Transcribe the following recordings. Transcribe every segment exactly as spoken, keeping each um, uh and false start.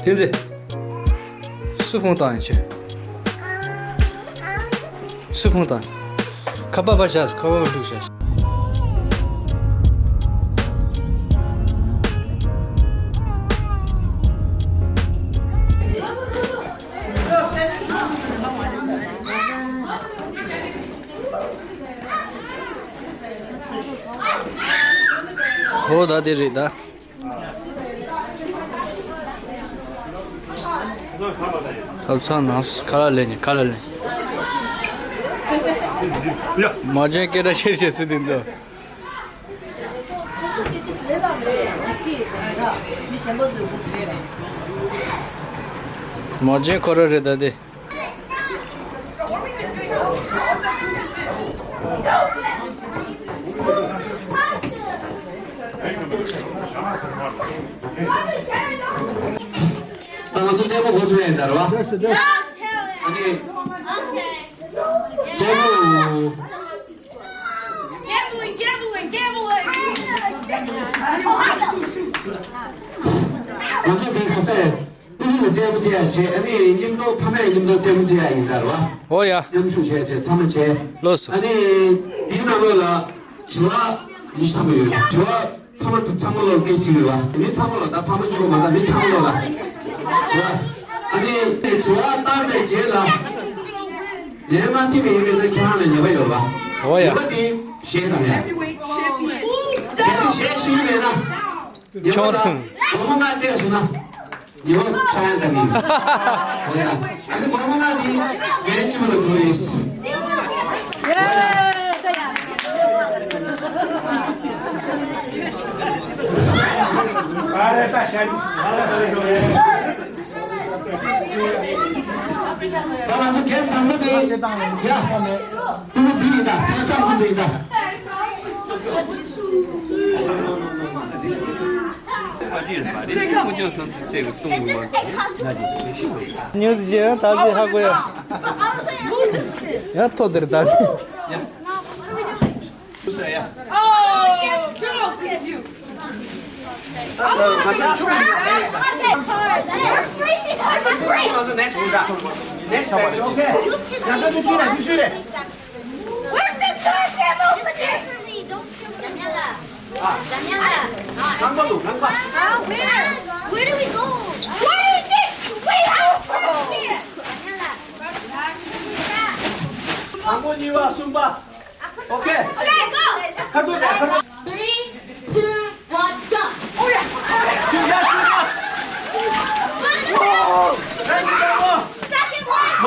བསྟན་འཛིན། སུ་ཕོན་བཏང་ཡིན་ཁྱོད། སུ་ཕོན་བཏང་། ཁ་པར་པར་བཞག་ཁ་པར་པར་བླུགས་བཞག་ཧོ་ད་དེ་རེད་ད། ཨ་ཚང་ནང་ཁ་ལག་ལེན་ཁ་ལག་ལེན། མ་བྱན་སྐད་གྲགས་ཆེར་བྱེད་སྲིད་དེ་འདུག་མ་བྱན་ཁོ་ར་རེད་ད་དེ། ད་ང་ཚོ་རྩེད་མོ་འགོ་ཚུགས་ཡ་ཡིན་ད་རེད་བ། ཨ་ནི། རྩེད་མོ། Gambling, gambling, gambling. ང་ཚོ་དེ་ག་ཚད། ཏི་རི་ལ་རྩེད་མོ་རྩེ་ཡ་བྱེད། ཨ་ནི་མཉམ་དུ་ཕ་མས་མཉམ་དུ་རྩེད་མོ་རྩེ་ཡ་ཡིན་ད་རེད་བ། ཨོ་ཡ། མཉམ་ཞུགས་བྱས་བྱས་ཚང་མ་བྱས། ལོས་སོ། ཨ་ནི་འདིའི་ནང་ལོགས་ལ་དྲི་བ་ཉི་ཤུ་ཐམ་པ་ཡོད། དྲི་བ་ཕ་མ་ཚང་མ་ལོག་སྐད་ཅིག་ཡོད་བ། མི་ཚང་མ་ལོག་ད་ཕ་མ་གཅིག་པོ་མ་ད་མི་ཚང་མ་ལོག་ལ། ཡ། ཨ་ནི་དྲི་བ་བཏང་པའི་རྗེས་ལ། ལན་མ་ཐེབས་པའི་ཡིན་པས་ན་ཁྱེད་རང་ལ་ཉེས་པ་ཡོད་བ། ཨོ་ཡ། ཉེས་པ་དེ་གཞས་དང་ཡ། གལ་ཏེ་གཞས་ཤེས་ཀྱི་མེད་ན། ཉེས་པ་ལ་སྒོར་མོ་ལྔ་སྤྲད་སོང་ན། ཉེས་པ་ཆག་ཡ་ད་མིན། ཨོ་ཡ། ཨ་ནི་སྒོར་མོ་ལྔ་འདི་ངའི་སྤྱི་བོ་ལ་འགྲོ་རེད། ཨ་རེ་ད་ཤ་ནི། ད་ང་ཚོ་གེམ་དང་པོ་དེ། ཡ། ཏུ་ལུ་འདི་ཡིན་ད། ཕ་སང་ཁུ་འདི་ཡིན་ད། ཉུ་ཟི་ཅན་ད་ཟི་ཧ་གོ་ཡ། ཡ་ཐོ་དེར་ད་ཟི། Oh, kudos. You're freezing hard. We're freezing. Next, next, okay. Where's the goddamn opening? Daniela. Daniela. Huh? Where? Where do we go? What is this? Wait, I don't understand. Daniela. དང་པོ་གཉིས་པ་གསུམ་པ། Okay. Okay, go. ཁ་ཐུག་ཁ་ཐུག Three, two, one, go. Second one.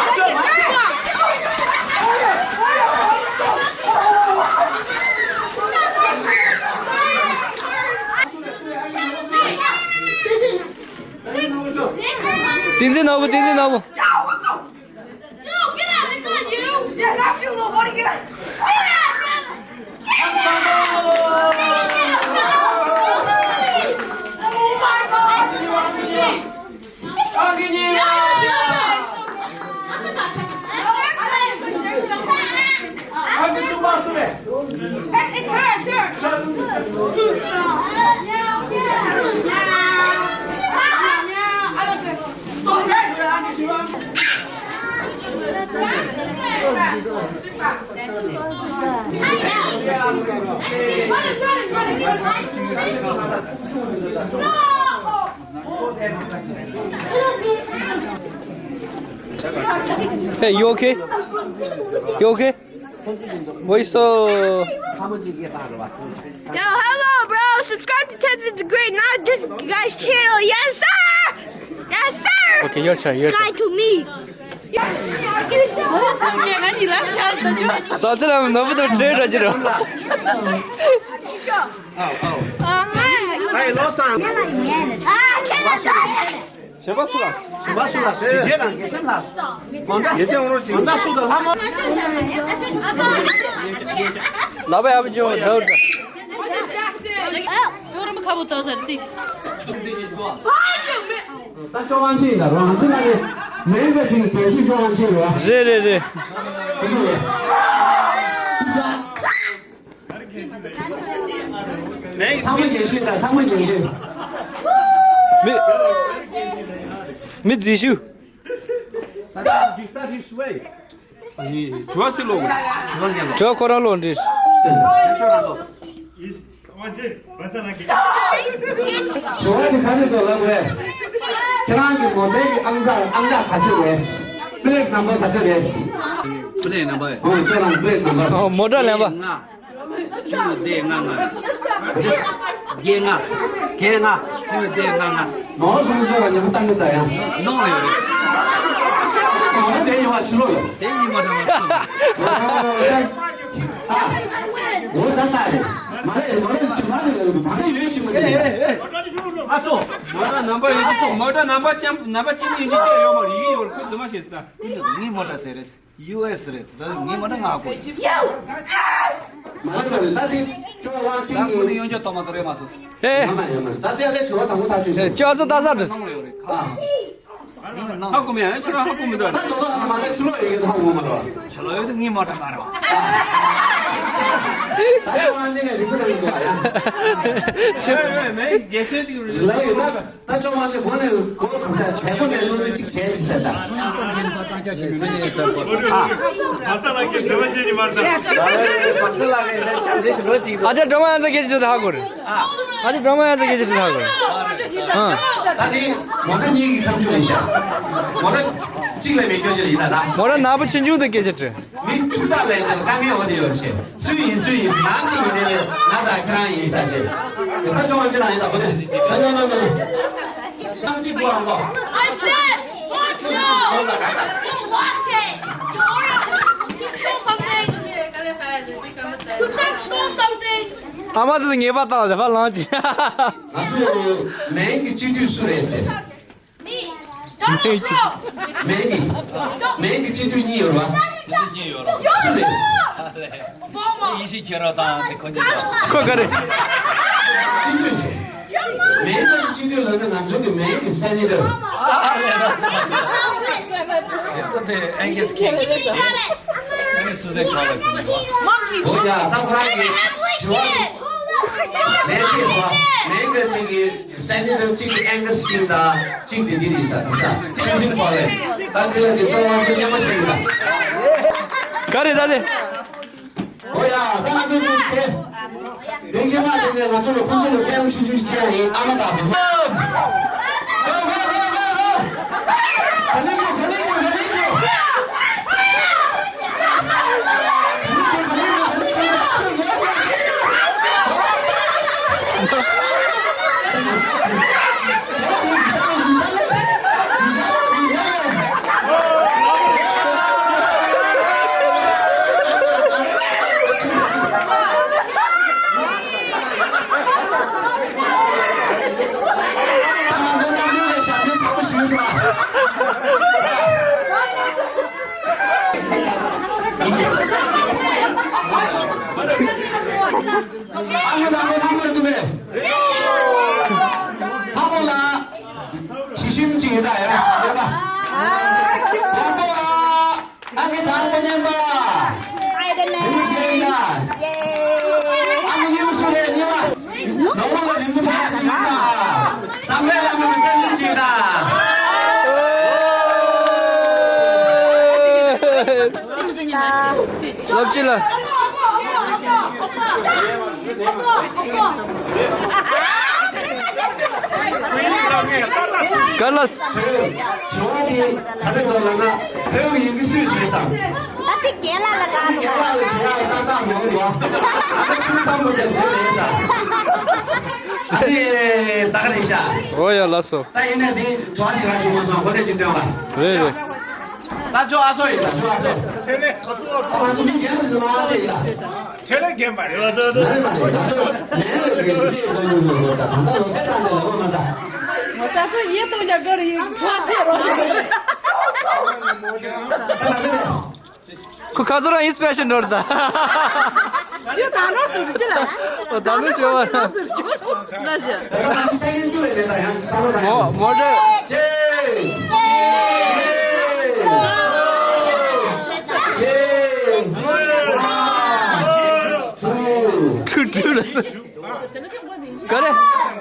བསྟན་འཛིན་ནོར་བུ། བསྟན་འཛིན་ནོར་བུ། No, get out! It's not you! Yeah, that's you, little buddy. Get out! Get out! Get out! Oh my God! It's her, it's her. Hey, you okay? You okay? Why so? Yo, hello, bro. Subscribe to Tenzin the Great, not this guy's channel. Yes, sir. Yes, sir. Okay, your turn. Your turn. Subscribe to me. ས་དེ་ལ་ནོར་བུ་དང་བྲལ་འགྲོ་གི་རེད། Hey, Lawson. Ah, can I try? བྱས་པ་སུ་ལ། བྱས་པ་སུ་ལ། དེ་རྗེས་དང་དགེ་སེམས་ལ། དགེ་སེམས་འོང་རོགས་བྱེད། ད་སུ་དང་ལྷ་མོ། ལ་བའི་ཨ་བ་ཅོ་དར། ད་ཅོ་ཝང་ཆེ་ཡིན་ད་རོ། ང་ཚོ་ན་ནི་མེད་པའི་དེ་གལ་སྲིད་ཅོ་ཝང་ཆེ་རེད་བ། རེད་རེད་རེད། ཨ་ཅོ་ཡ། ཚང་མ་རྒྱན་ཤོས་དང་ཚང་མ་རྒྱན་ཤོས། མི། མི་རྫི་ཤུ། དྲི་བ་སུས་ཀློག་དགོས། དྲི་བ་ཁོ་རང་ཀློག་འདྲི། དྲི་བ་འདི་ག་རེ་འདུག་ལབ་རེད། ཁྱེད་རང་གི་མོ་ཊའི་གི་ཨང་རྟགས་ཨང་རྟགས་ག་ཚོད་རེད། པི་ལེ་ཊི་ནམ་བར་ག་ཚོད་རེད། པི་ལེ་ཊི་ནམ་བར། ཨོ་ཁྱེད་རང་པི་ལེ་ཊི་ནམ་བར། ཨོ་མོ་ཊ་ལེན་པ། བཅུ་བདུན་ལྔ་ལྔ། བརྒྱད་ལྔ། བརྒྱད་ལྔ། བཅུ་བདུན་ལྔ་ལྔ། མོ་སུམ་ཅུ་ལ་ཉི་མ་བཏང་གི་ད་ཡང་། ནོ་ཡོད་རེད། མོ་ཊ་དེ་ཡོད་པ་ཕྱི་ལོགས་ཡོད། དེ་ཡིན་མ་འདྲ་མ་སོང་། ཨ། འོ་ད་ལྟ་རེད། མ་རེད་མོ་ཊ་ཞིག་མ་རེད་ཡོད་འདུག་ད་ལྟ་ཡོད་ཞིག་མ་རེད། ཨ་ཙོ། མོ་ཊ་ནམ་བར་ཡོད་ཙོ། མོ་ཊ་ནམ་བར་ཅམ་ནམ་བར་གཅིག་ནས་ཡིན་གཅིག་ཡོད་མ་རེད། ཡིན་ཡོད་ཁུ་འཛུལ་མ་ཤེས་ད། ངའི་མོ་ཊ་ཟེར་རེད། ཡུ་ཨེ་སི་རེད། ད་ངའི་མོ་ཊ་ང་དགོས། མ་རེད་མ་རེད། ད་དེ་ཅོ་དབང་ཆེན་ད་ཁོ་ནི་གྱི་ཡོང་རྒྱུ་གཏོང་མ་ཐུབ་རེད་མ་སོང་། ཧེ། ཡ་མ་ཡ་མ་ད་དེ་ལས་ཅོ་དང་པོ་ཐག་ཆོད་ཨེ། ཅོ་ཚོ་ད་ས་འདྲི། ཨ། ཧ་གོ་མེད་ཨ། ཁྱོད་རང་ཧ་གོ་མི་འདུག་ད་ཅོ་དང་མ་ལས་ཆུ་ལོག་ཡོད་ཀྱི་ད་ཧ་གོ་མ་རེད། ཆུ་ལོག་ཡོད་དུ་ངའི་མོ་ཊ་མ་རེད་བ། ད་ཅོ་དབང་ཆེན་ནས་རིག་པ་ད་ཡོད་འདུག་ཨ་ཡ། ཆུ་ལོག་ཡོད་ན། ད་ཅོ་དབང་ཆེན་སྒོ་ནས་སྒོ་གང་ཚད་གྲལ་སྒོ་ནས་སློབ་ཕྲུག་གཅིག་བྱས་ཅི་ཟེར་ད། བ་ས་ལ་གི་བྱ་བ་བྱེད་ཀྱི་མ་རེད་ད། བ་ས་ལ་གི་ད་ཆ་འདི་ཞིག་ལོ་གཅིག་ཨ་ཅག་སྒྲོལ་མ་ཡང་ཚ་སྐད་ཆ་དྲི་ད་ཧ་གོ་རེད། ཨ་ཅག་སྒྲོལ་མ་ཡང་ཚ་སྐད་ཆ་དྲི་ད་ཧ་གོ་རེད། ཨ། ད་ནི་མོ་ཊ་གཉིས་ཀྱི་ཁ་མཆུ་ཡིན་ཤག་མོ་ཊ་གཅིག་ལས་མེད་སྐྱོ་ཅི་ལ་ཡིན་ན་ད། མོ་ཊ་ནག་པོ་ཆུང་ཆུང་དུ་སྐད་ཆ་དྲི། མི་ཐུག་ཐག་ལས་དེ་དཀའ་ངལ་འོ་དེ་ཡོད་ཤེས། སུ་ཡིན་སུ་ཡིན་ནང་གཅིག་ཡིན་ནའི་ང་དང་ཁྱེད་རང་ཡིན་ས་ཅེ། དེ་ཁ་ཆུང་བ་ཅི་རང་ཡིན་ད་གོ་དེ། ན་ན་ན་ན། ནང་གཅིག་གོ་རང་གོ། I said, what? No! No, what? He stole something! Who tried to steal something? ཨ་མ་དེ་ངེས་པ་བཏང་ལ་ཧྥ་ལང་ཅི། ང་ཚོ་མེན་གྱི་སྤྱི་འཐུས་སུ་རེད་ཟེར། Donald Trump! མེན་གྱི། མེན་གྱི་སྤྱི་འཐུས་གཉིས་ཡོད་རེད་བ། གཉིས་ཡོད་རེད། སུ་རེད། Obama! ཡིན་ཤེས་ཁྱེད་རང་དང་དེ་ཁོ་གཉིས་རེད། ཁོ་ག་རེ། སྤྱི་འཐུས་ཆེ། མེན་གྱི་སྤྱི་འཐུས་ལ་ནི་ང་ཚོ་གི་མེན་གྱི་སེ་ནེ་ཊར། ཁོ་དེ་ཨེང་གེ་སི་ཁེ་ཨེང་གེ་སི་སུ་ཟེར་ག་ལ་ཁོ་གཉིས་རེད་བ། Monkey! ཨོ་ཡ་ད་ཁོ་རང་གི་དྲི་བ། མེན་གྱི་དྲི་བ། མེན་གྱི་གཅིག་གི་སེ་ནེ་ཊར་གཅིག་གི་ཨེང་གེ་སི་ཀིང་དང་གཅིག་དེ་འདི་རེད་ས་འདི་ས་ཆུ་འཛིན་པ་ལས་ད་དེ་ལ་འདི་ཏོ་དབང་ཆེན་མཉམ་པ་བྱས་ཡིན་ད། ག་རེ་ད་དེ། ཨོ་ཡ་ད་ང་ཚོ་འདི་དེ། འདི་སྐྱེས་མ་དེ་ནས་ང་ཚོ་ལ་ཁོང་ཚོ་ལ་ཀྲེམ་ཆུང་ཆུང་ཞིག་བྱས་ཡིན་ཨ་མ་དང་བུ་མོ། ག་ལེ་ག་ལེ་ག་ལེ་ག་ལེ་ག་ལེ། ཨ་ཡོད་ལ་ངོ་ལ་ངོ་ལ་འདུག་མེད། ཕ་མོ་ལ་དྲི་ཞིམ་གཅིག་ཡོད་ད་ཡ་ཡོད་པ། བཟང་པོ་ལ་ཨ་ནི་དང་པོ་ཉན་པ། Spider-Man. ཨ་ནི་ཉིའུ་སུ་རེད་ཉི་མ། ནོར་ལ་ཉི་མ་ཐག་གཅིག་ཡོད་ད། བཟང་པོའི་ལ་ངོ་ལ་ཏན་ཏན་གཅིག་ཡོད་ད། ལབ་ཅི་ལ། ག་ལ། ཇོ་བོ་དེ་ག་རེ་ལ་ལ་ན་བོད་ཡིན་གྱི་སུས་བཟོས་སམ། ད་དེ་རྒན་ལགས་ལ་ད་རྒན་ལགས་ལ་ཇོ་བོ་ཏག་ཏག་མང་བ། ཨ་ནི་ཁུ་ཚང་མ་དེ་བཟོས་མེད་ས། ཨ་ནི་ད་ག་རེ་ཤ། འོ་ཡ་ལགས་སོ། ད་ཡིན་ན་དེ་ཇོ་བོ་ཞིག་ལ་བྱུང་མ་སོང་གོ་ནས་ཅི་སྟོན་ལ། རེད་རེད། ད་ཅོ་ཨ་ཚོ་ཡིན་ད་ཅོ་ཨ་ཚོ། ཨ་ང་ཚོ་མི་རྒན་པ་ཚོ་མ་ཨ་ཚོ་ཡིན་ད། ཁྲེ་ལེ་རྒན་པ་རེད། མ་རེད་མ་རེད་ང་ཚོ་ལས་ལས་ལས་ལས་ལས་ལས་ལས་ད་ད་ལོ་ཚད་ད་འདི་ལ་འོ་མ་ད། ང་ཚོ་ཡེ་གཏོང་རྒྱ་གར་ཡིན་ཕ་ཐེ་རོ། ཁོ་ཁ་ཚོ་རང་ཨིན་སི་པི་རེ་ཤན་འགྲོ་རེད་ད། ཁྱོད་ད་ནོར་ཟེར་རྒྱུ་ལ། ཨོ་ད་ནོར་ཤོར་བ་རེད། ཟེར་རྒྱུ་ལ་ཟེར། མོ་མོ་ཏྲ། ཁྲུ་ཁྲུ་ལ་ཟེར། ག་རེ།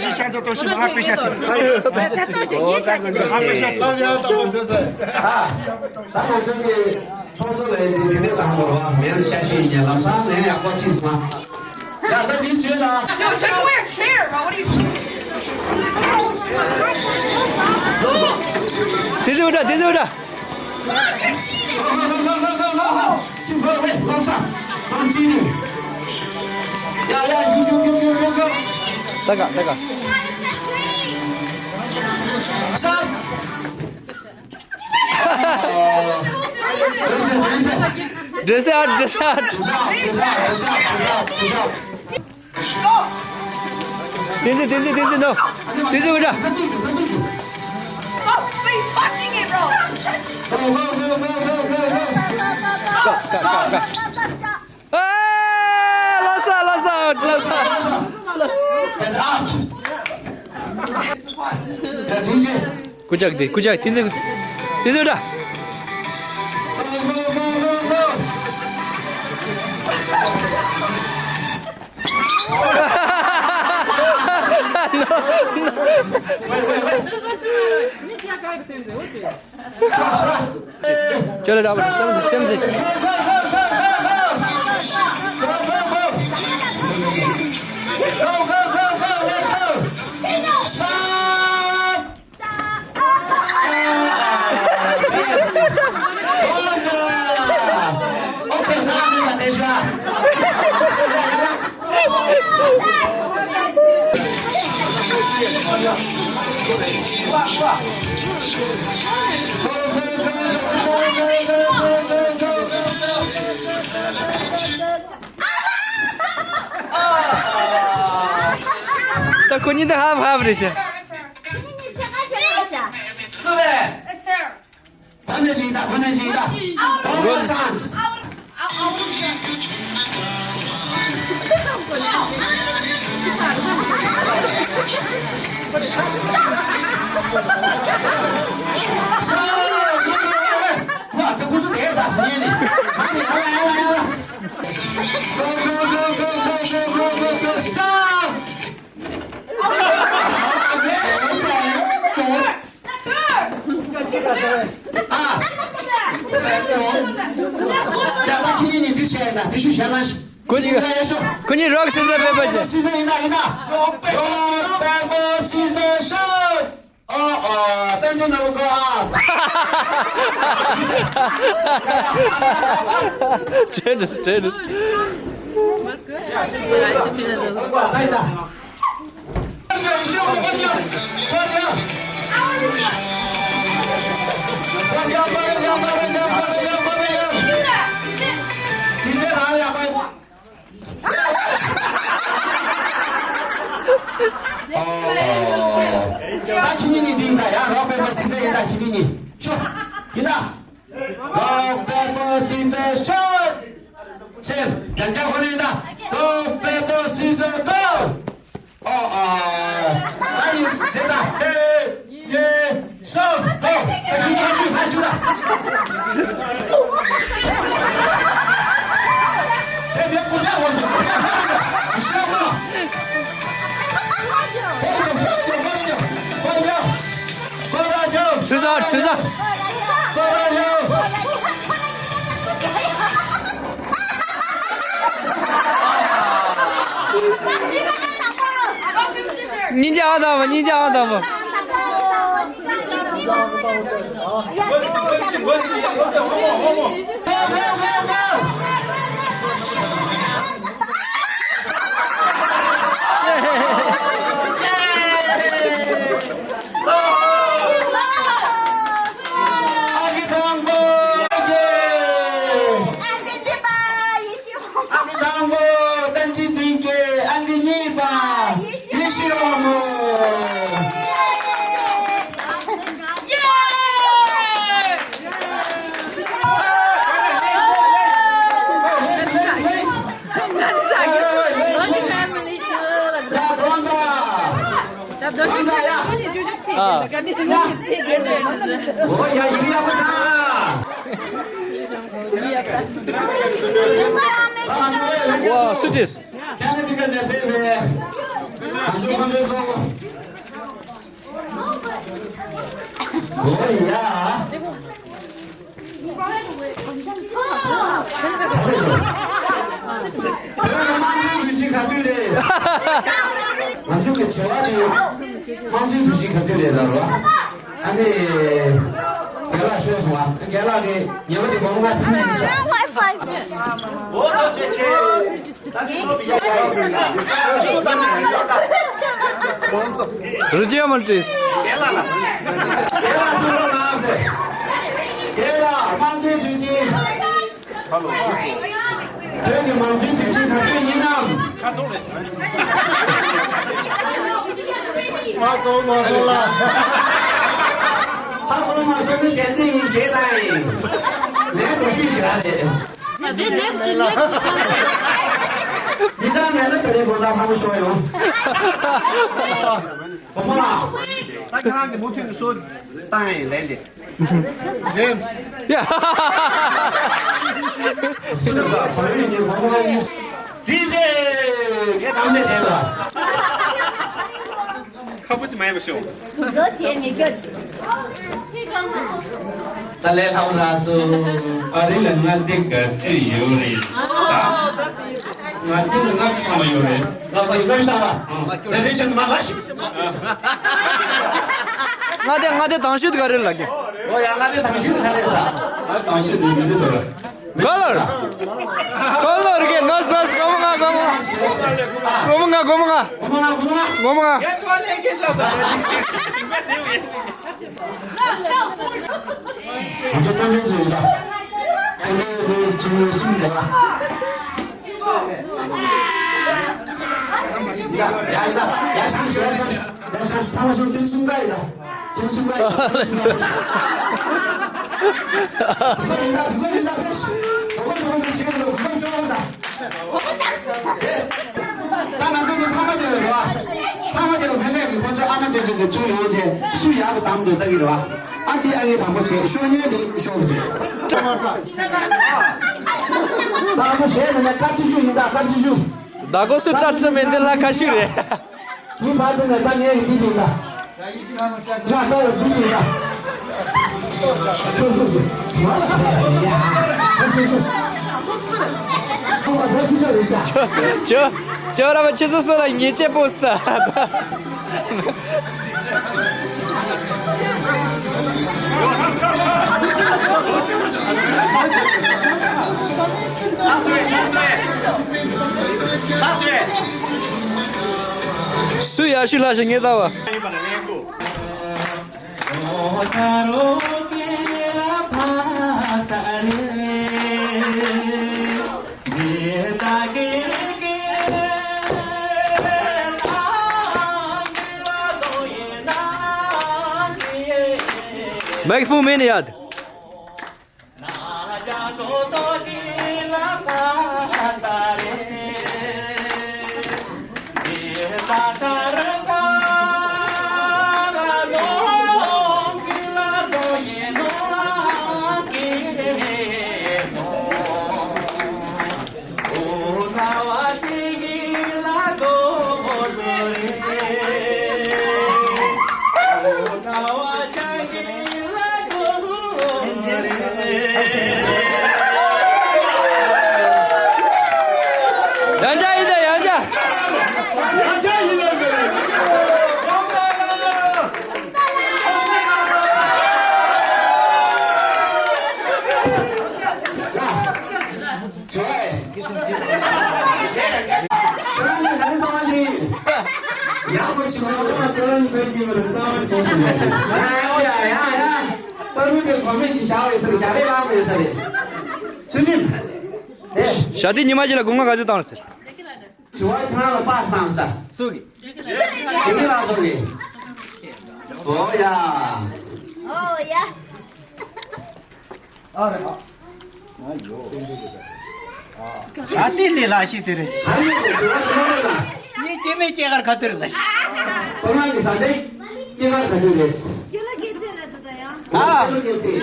ཞིག་ཆ་འདོད་གཏོང་ཞིག་ང་པེ་ཤ་ཐུབ། ང་པེ་ཤ་ཐུབ། ད་ང་ཚོ་གི་ཚོགས་གཙོ་ལས་འདི་དེ་འདྲ་བཏང་དགོས་རེད་བ། མེད་ཤ་ཤེས་ཡིན་ལམ་སང་ནས་ཡག་པོ་ཁྲིད་སོང་། ཡ་ད་འདི་བྱོས་ད། Yo, take away her chair, bro. What are you? དེ་ཚོ་འདྲ་དེ་ཚོ་འདྲ། ད་ག་ད་ག། འདྲེ་སེ་ཨ་འདྲེ་སེ་ཨ། བསྟན་འཛིན། བསྟན་འཛིན། བསྟན་འཛིན། ནོ། བསྟན་འཛིན་འུ་འདྲ། Oh, he's touching it, bro. ཀ་ཀ་ཀ་ཀ། ཨ། ལགས་སོ། ལགས་སོ། ལགས་སོ། ཀུ་ཅག་དེ། ཀུ་ཅག་བསྟན་འཛིན། བསྟན་འཛིན་འུ་འདྲ། ཅོ་ལེ་ར་བ་སེམས་སེ་སེམས་སེ། ད་ཁོ་གཉིས་ད་ཧབ་ཧབ་རེད་ཤག་ཁོ་ནས་ཅིག་ད། ཁོ་ནས་ཅིག་ད། One more chance. Stop! ཡ་ད་ཁྱེད་གཉིས་ནི་འདི་བྱས་ཡིན་ན་དེ་ཤུ་ཞལ་ལག་ཁོ་གཉིས་ཁོ་གཉིས་རོག་སི་ཟ་པེ་པ་བྱས། སི་ཟ་ཡིན་ན་ཡིན་ན། རོག་པེ་པོ་སི་ཟ་ཤོད། ཨོ་ཨོ། བསྟན་འཛིན་ནོར་བུ་ཁོ་ཨ། ཊེ་ནིས་ཊེ་ནིས། ཨོ། ད་ཁྱེད་གཉིས་ནི་འདི་ཡིན་ད་ཡ། རོག་པེ་པོ་སི་ཟ་ཡིན་ད་ཁྱེད་གཉིས་ནི། ཤོ། ཡིན་ད། རོག་པེ་པོ་སི་ཟ་ཤོད། སེམས་ཡང་བསྐྱར་ཁོ་ནི་ཡིན་ད། རོག་པེ་པོ་སི་ཟ་གོ། ཨོ་ཨོ། ད་ཡིན་དེ་ད་ཧེ། ཡེ། སོ། ཧོ། ད་ཁྱེད་གཉིས་ཧ་ཅུ་ཧ་ཅུ་ད། ཧེ་མེ་ཀུ་ད་བ་ཤ་མ། དུས་ཚོད་དུས་ཚོད། སྙིང་རྗེ་ཨང་དང་པོ། སྙིང་རྗེ་ཨང་དང་པོ། ཨང་ཀི་དང་པོ། ཨང་ཀི་གཅིག་པ། ཡེ་ཤེས། ཨང་ཀི་དང་པོ། བསྟན་འཛིན་བདུན་རྒྱལ། ཨང་ཀི་གཉིས་པ། ཡེ་ཤེས། ཡེ་ཤེས་དབང་མོ། ཡེ། Wow, cities. བོད་ཀྱི་དམངས་གཙོའི་དུས་ཆེན་ག་དུས་རེད། ང་ཚོ་གི་བྱ་བ་དེ་དམངས་གཙོའི་དུས་ཆེན་ག་དུས་རེད་ལབ་རོགས། ཨ་ནི། རྒན་ལགས་ཤོད་སོང་ཨ། རྒན་ལགས་ཀྱི་ཉེ་བ་དེ་སྒོར་མོ་ལྔ་ཐིམ་ཡིན་ཤག་རི་ཇི་མོལ་ཏིས། བོད་ཀྱི་མང་གཙོའི་དུས་ཆེན་ག་དུས་ཡིན་ནམ། མ་གཏོགས་མ་གཏོགས་ལ། ད་གོང་མ་སོང་ནི་གཞན་དེ་ཡིན་ཞེས་ན་ཡིན། ལན་འགྲོ་པི་ཞེས་རེད། མི་ཚང་མེད་ན་ད་རེས་དགོང་དག་ཕ་མ་ཤོར་ཡོང་། གོང་མ་ལགས། ད་ཁྱེད་རང་གི་མུ་མཐུད་ནས་སོ་བཏང་ཡིན་ལན་དེ། ཡ། ཁ་བུ་ཅི་མ་ཡིན་པ་ཤོག་ད་ལས་ལྷག་ལ་སོ། ཨ་རི་ལ་ང་འདི་ག་ཚོད་ཡོད་རེད། ང་འདི་ལ་ང་ཚང་མ་ཡོད་རེད། ང་འདི་ལ་ཤ་བ། ད་རེ་ཆེན་མ་ག་ཤི། ང་དེ་ང་དེ་དང་ཤོས་དེ་ག་རེ་ལ་གི། ཨོ་ཡ། ང་དེ་དང་ཤོས་དེ་ག་རེ་ས། ང་དང་ཤོས་དེ་མི་འདི་ཟོ་ར། ཀོ་ལོར། ཀོ་ལོར་གི་ནོས་ནོས། སྒོར་མོ་ལྔ། སྒོར་མོ་ལྔ། སྒོར་མོ་ལྔ། སྒོར་མོ་ལྔ། སྒོར་མོ་ལྔ། ང་ཚོ་སྟོན་ཆེན་ཚོ་ཡིན་ད། སྟོན་ཆེན་ཚོ་ཚོ་གསུམ་ད། ཡ་ཡ་ཡ་ཡ། ཤང་ཤང་ཤང་ཤང་། ཡ་ཤང་ཤང་། ཐ་མ་ཤང་། ཏིལ་གསུམ་ཀ་ཡིན་ད། ཏིལ་གསུམ་ཀ་ཡིན་ད། ཏིལ་གསུམ་ཀ་ཡིན་ད། ད་ང་ཚོ་གི་ཐ་མ་དེ་ལ་རོ། ཐ་མ་དེ་ལ་ཕ་མ་དེ་ལ་ཕ་མ་དེ་ལ་ཕ་མ་དེ་ལ་ཁོ་ཚོ་ཨ་མ་དེ་ཚོ་གི་ཚུར་ཡོང་རྗེས་སུ་ཡག་གི་དམ་དུ་ལྟ་གི་རེད་བ། ཨ་འདི་ཨ་ངའི་དང་པོ་བྱས། ཤོ་ཉན་འདི་ཤོ་བྱས། ད་ཨ་མ་གཞས་ནི་ནས་ཀ་ཅི་ཅུ་ཡིན་ད། ཀ་ཅི་ཅུ། ད་གོ་སུ་ཀྲ་ཀྲི་མེད་འདི་ལ་ཁ་ཤུ་རེད། དུས་བར་དུ་ནས་ད་ངས་འདི་བྱེད་ད། ང་ད་འདི་བྱེད་ད། ཁྱོད་ཁྱོད་ར་བ་ཁྱེད་ཚོ་སུ་ལ་ཉེས་ཆད་ཕོག་སྟ། སུ་ཡ་ཤུ་ལ་ཞིག་ངེས་ལྟ་བ། Back for me, Niyad. ཡང་བསྐྱར་ཡིན་ད་ཡང་བསྐྱར། ཁྱོད་ཁྱོད་རང་གི་ག་རེ་གསང་བ་ཞིག་ཡག་པོ་ཞིག་མ་གཏོགས་ཁྱོད་རང་གི་ཕན་གྱི་མི་འདུག་གསང་བ་ཞིག་ཞིག་ཡ་ཡ་ཡ་ཡ། པ་རུ་དེ་གོ་མེད་ཅིག་བཞག་ཡོད་ས་རེད། རྒྱ་རེ་ལངས་ཡོད་ས་རེད། ཚུལ་ཁྲིམས་དེ། ཞྭ་ཏི་ཉི་མ་ཞིག་ལ་སྒོ་ང་ག་ཚོད་བཏང་ཟེར། དྲི་བ་ཁྱོད་རང་ལ་པཱས་བཏང་ས། སུ་གི། དེ་གི་ལ་སོ་གི། ཨོ་ཡ། ཨོ་ཡ། ཨ་རེ་ཨ། ཨ་ཡོ། ཨ་དེ་ལས་ལ་ཤི་དེ་རེད། ཨ་ཡོ་དེ་བ་དེ་མ་རེད་ལ། ངས་སྐྱེ་མེད་སྐྱེ་གར་ཁ་ཐེར་ལ་ཤི། ཁོ་རང་གི་ས་དེ་སྐྱེ་གར་ཁ་ཐེར་རེད། ཁྱོད་ལ་སྐྱེ་ཚེ་ལ་དུ་ད་ཡང་། ཨ། ཁྱོད་ལ་སྐྱེ་ཚེ།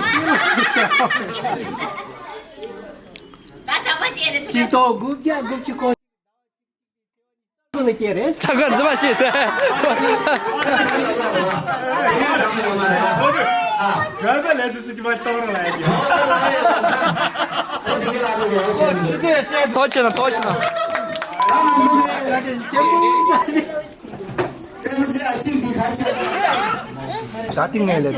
ད་གྲྭ་པ་སྐྱེ་རེད་དུ་ད། ཅིག་ཏོ་དགུ་བརྒྱ་དགུ་བཅུ་གོ། ལ་སྐྱེ་རེད། ད་ག་རྫི་མ་ཤེས་ཟེར། ར་ད་ལས་དུ་སུ་ཅི་མ་གཏོང་ར་ལ་ཡ། ཐོ་ཆེ་ན་ཐོ་ཆེ་ན། ད་ཏིང་ངེ་ལེ་ད།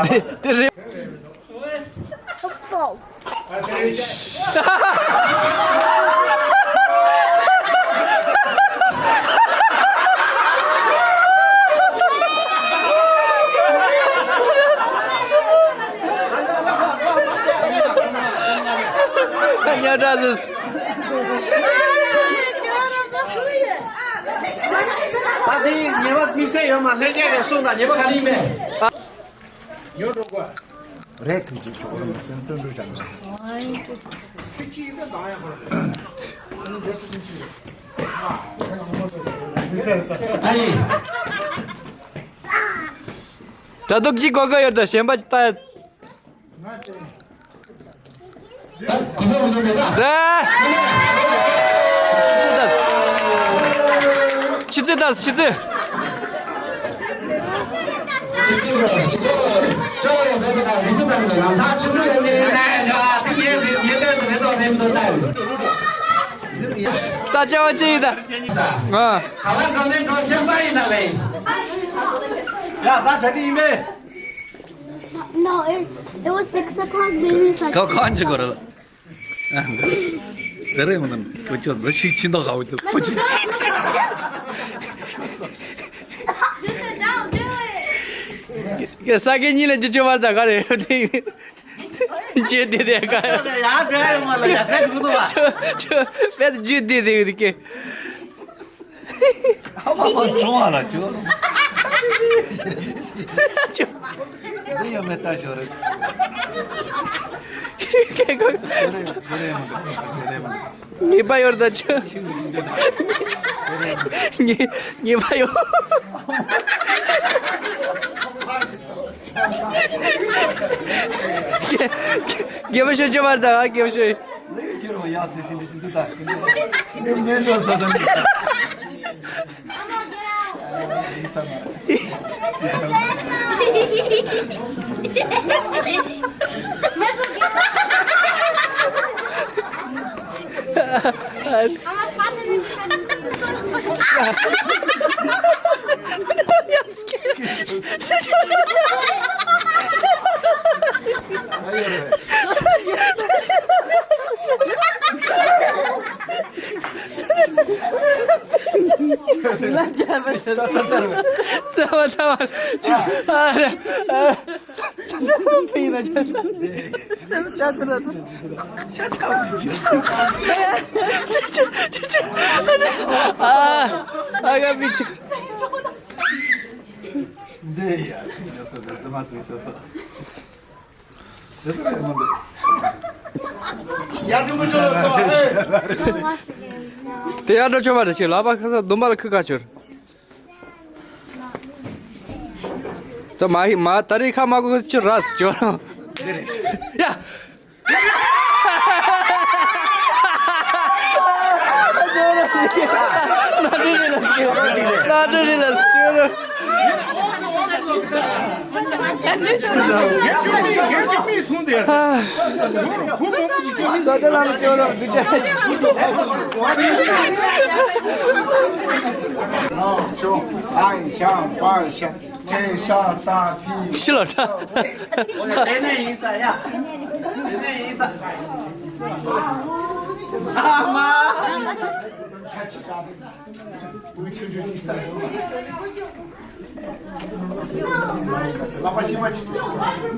དེ་དེ་རེད། ཉ་སྒྲ་ཟིག་ད་དེ་ཉེས་པ་དམིགས་བསལ་ཡོད་མ་ལྷན་རྒྱས་ལས་གསུངས་དང་ཉེས་པ་ག་རེ་ཡིན་པས། ཉོ་འགྲོ་དགོས། རེད་ཐུགས་རྗེ་ཆེ་གོ་རམ་སྟོན་སྟོན་འགྲོ་བྱ་ན། ཁྱི་ཁྱི་ཡིན་པས་གང་ཡང་གོ་ར། ད་ཡིན། ད་དུག་ཅིག་གོ་ག་ཡོད་ད་གཞན་པ་ཅིག་ལྟ་ཡ། ཆི་ཙི་ད་ཆི་ཙི། ད་ཅི་བ་ཅི་ཡིན་ད། ང་། No, it, it was six o'clock, baby. It's like ག་གང་ཅི་གོ་ར་ལ། དེ་རེད་མ་ནམ་ཁྱོད་ཆོ་འདི་ཞིག་ཕྱིན་ཐོག་ཧ་བུ་དུ་པོ་ཅི། ཡ་ས་གའི་གཉིས་ལ་ཅི་ཅི་བར་ད་ག་རེ་ཡོད་དེ། ཅི་དེ་དེ་ག་ཡ་དྲན་ཡོང་མ་ལ་ཡ་སེ་མི་འདུག་བ། ཅོ་ཅོ་པད་ཅི་དེ་དེ་དེ་ཀེ། ཨ་མ་མ་ཀྲོང་ཨ་ལ་ཅོ། ཅོ། འདི་ཡང་མེ་ལྟ་ཞོར་རེད། ཉེས་པ་ཡོད་ད་ཆུ། ཉེས་ཉེས་པ་ཡོད། རྒྱལ་པོ་ཤོད་ཆུ་བར་ད་རྒྱལ་པོ་ཤོད། ཁྱེད་རང་ཡང་སེ་སེ་འདི་ཅི་འདུག་ད། འདི་མེད་འགྲོ་ས་ས་འདི། ཨ། ཡིན་ས་མ་རེད། དེ་ཡར་འགྲོ་ཆོག་པ་རེད། ཅིག་ལག་པ་ཁ་ས་ལྡུམ་པ་ལ་ཁུ་ཁ་ཆོར། ད་མ་ཧི་མ་ད་རེས་ཁ་མ་གོ་ཆོ་ར་སི་ཆོ། ཡ། ཕྱི་ལ་ད། དེ་ནས་ཡིན་ས་ཡ། དེ་ནས་ཡིན་ས། ཨ་མ།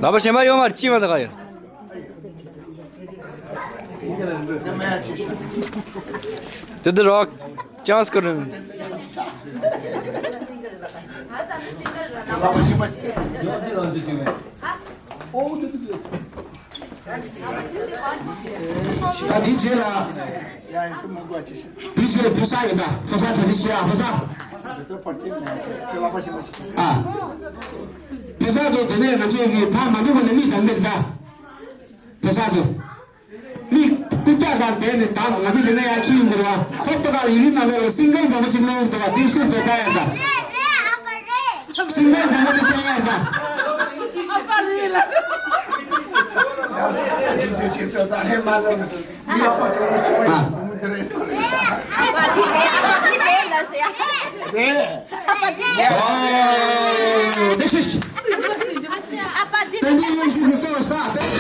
ལག་པ་གཞན་པ་ཡོད་མ་རེད། ཅི་མ་ད་ག་ཡོད། དེ་འདི་རོགས་ཅང་སི་ཀི་རིན། ད་འདི་རྗེས་ལ། འདི་རྗེས་ལ་ཕེ་ས་ཡིན་ད། ཕེ་ས་དེ་འདྲ་བྱེད་ཨ། ཕེ་ས། ཨ། ཕེ་ས་དེ་དེ་ནས་ང་ཚོའི་གི་ཕ་མ་འདུག་ག་ནས་མིག་དང་མིག་ད། ཕེ་ས་དེ། མིག་རྐུབ་བཀྱག་སྒང་བསྡད་ནས་ད་ང་ཚོ་དེ་ནས་ཡར་ཁྱེར་ཡོང་གི་རེད་བ། ཁོ་ལྟ་ག་ལ་ཡིན་ན་ལོ་ལ་སིང་གལ་འདྲ་པོ་ཅིག་སླེབས་འདུག་བ། དེ་སུ་འདོད་པ་ཡ་ད། སིང་གལ་འདྲ་པོ་དེ་ཆགས་ཡ་ད། ཨ་པ་རེད་ལ། ཨ། ཨོ། དེ་ཤི་ཤི། ཨ་པ་འདི། དེ་འདི་ཡོང་ཚུལ་གྱི་གཙོ་བོ་ས།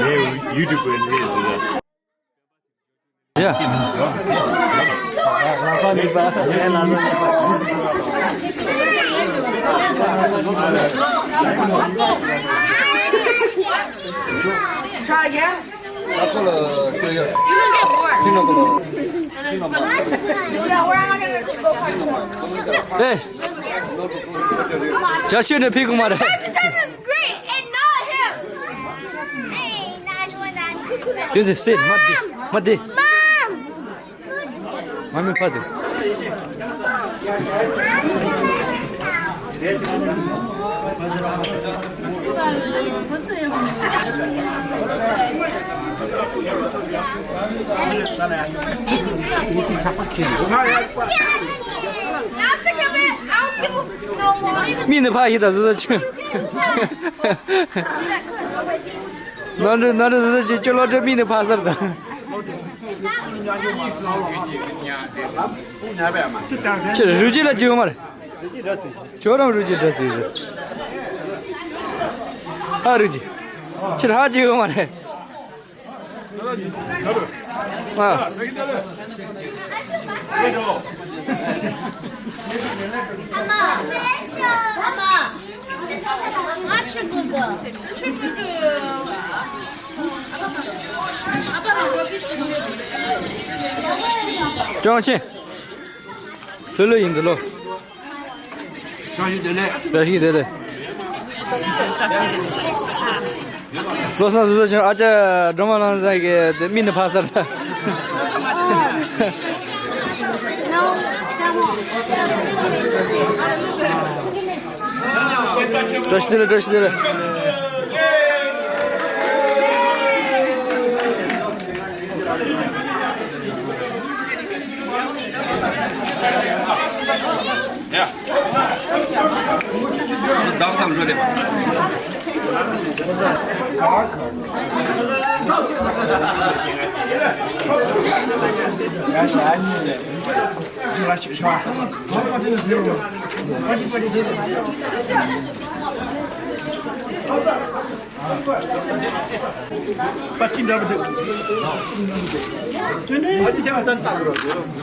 ངའི་ཡུ་ཊུབ་ནས་ཡ། Try again. ཨེ། ཇ་ཆུ་ནས་ཕི་གུ་མ་རེད། དེ་ཚེ་སེ་མ་དེ་མ་དེ། མ་མི་ཕ་དེ། མི་ནི་ཕ་ཡི་ད་ཟི་ཟི་ཆུ། ནོར་འཁྲུལ་ནོར་འཁྲུལ་ཟི་ཟི་ཆུ་ཅོ་ལོ་ཏྲེ་མི་ནི་ཕ་སར་ད། ཁྱེད་རུ་ཅི་ལ་ཅི་ཡོད་མ་རེད། ཁྱོད་རང་རུ་ཅི་འདྲ་ཙིག་རེད། ཨ་རུ་ཅི། ཁྱེད་ཧ་ཅི་ཡོད་མ་རེད། ཨ། ཀྲང་ཆེ། ལྷོད་ལྷོད་ཡིན་འདི་ལོ། བཀྲ་ཤིས་བདེ་ལེགས། བཀྲ་ཤིས་བདེ་ལེགས། བློ་བཟང་བཟོ་བཟོ་ཆུང་ཨ་ཅག་སྒྲོལ་མ་ལང་ཟེར་གི་དེ་མི་ནི་ཕ་སར་ད། བཀྲ་ཤིས་བདེ་ལེགས། བཀྲ་ཤིས་བདེ་ལེགས།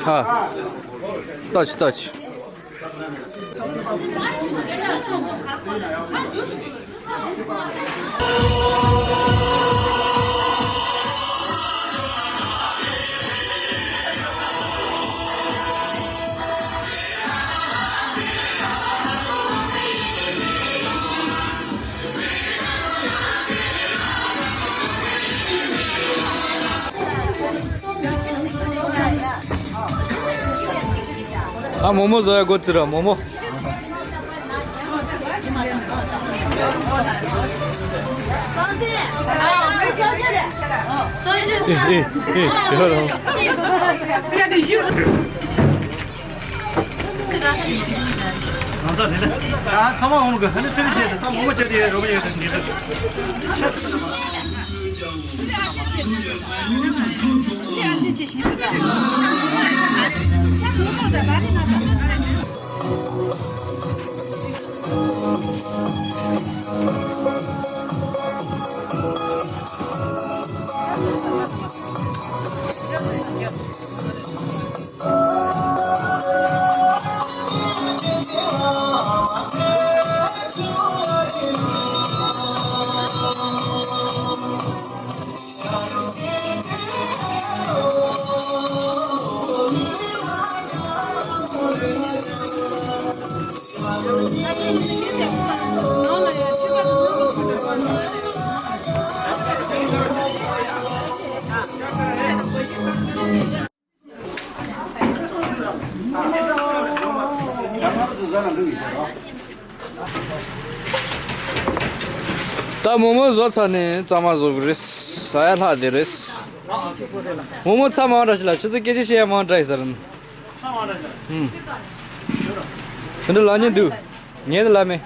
ཧ། ལྟོས་ལྟོས། ཨ་མོག་མོག་བཟོ་ཡ་འགོ་བཙུགས་ར་མོག་མོག་ཨེ་ཨེ་ཨེ་ཞེ་དྲག་རང་། ང་ཚོ་རེད། ད་ཚང་མ་འོང་གི་ཧ་ནི་སེ་རི་བྱས་ད་ད་མོག་མོག་བྱས་ཏེ་རོ་མ་ཡོད་དེ་འདི་ཚོ། ད་མོག་མོག་བཟོས་ཚར་ནས་གཙང་མ་བཟོ་གི་རེད། ཟ་ཡ་ལྷག་བསྡད་རེད། མོག་མོག་ཚྭ་མང་དྲགས་ཤིག་ལ་ཁྱེད་ཚོ་སྐད་ཆ་བཤད་ཡ་མང་དྲགས་ཡིན་ཟེར། ཨུམ། དེ་འདྲ་ལབ་མཁན་འདུག་ངས་དེ་ལབ་མེད།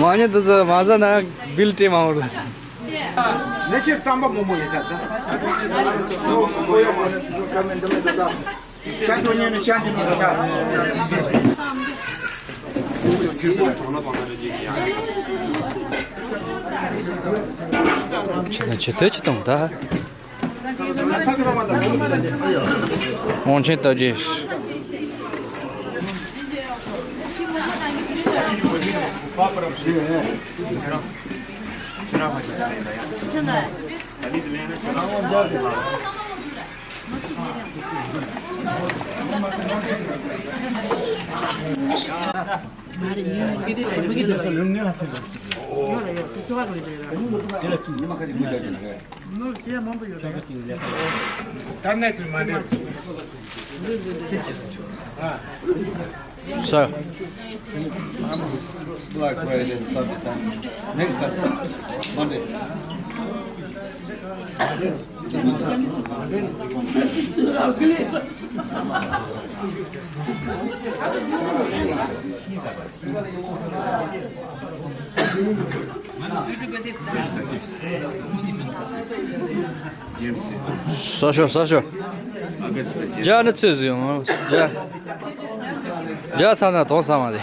མང་ཉུང་དུ་ཚོད་མ་ཟ་ན་བིལ་སྤྲད་མ་འོང་ལ། ནས་ཆེས་རྩམ་པ་མོག་མོག་ཡིན་ས་ད། ཤ་འཐོར་ཉན་ནས་ཤ་འཐེན་ནས་ད། ཆེ་ད་ཆེ་ད་ཆེ་དང་ད། དབང་ཆེན་སྟག་རྒྱས། Sir. Black, red, and stuff is done. Next time, Monday. ས་ཞོ། ས་ཞོ། རྒྱ་ནི་ཚོད་ཟིན་ཡོང་། རྒྱ། རྒྱ་ཚ་ན་དོང་ས་མ་རེད།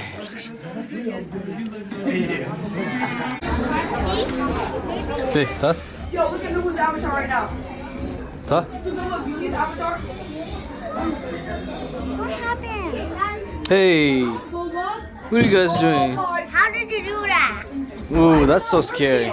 དེ་ད། Yo, we can do his avatar right now. ད། You see his avatar? What happened? Hey, what are you guys doing? How did you do that? Ooh, that's so scary.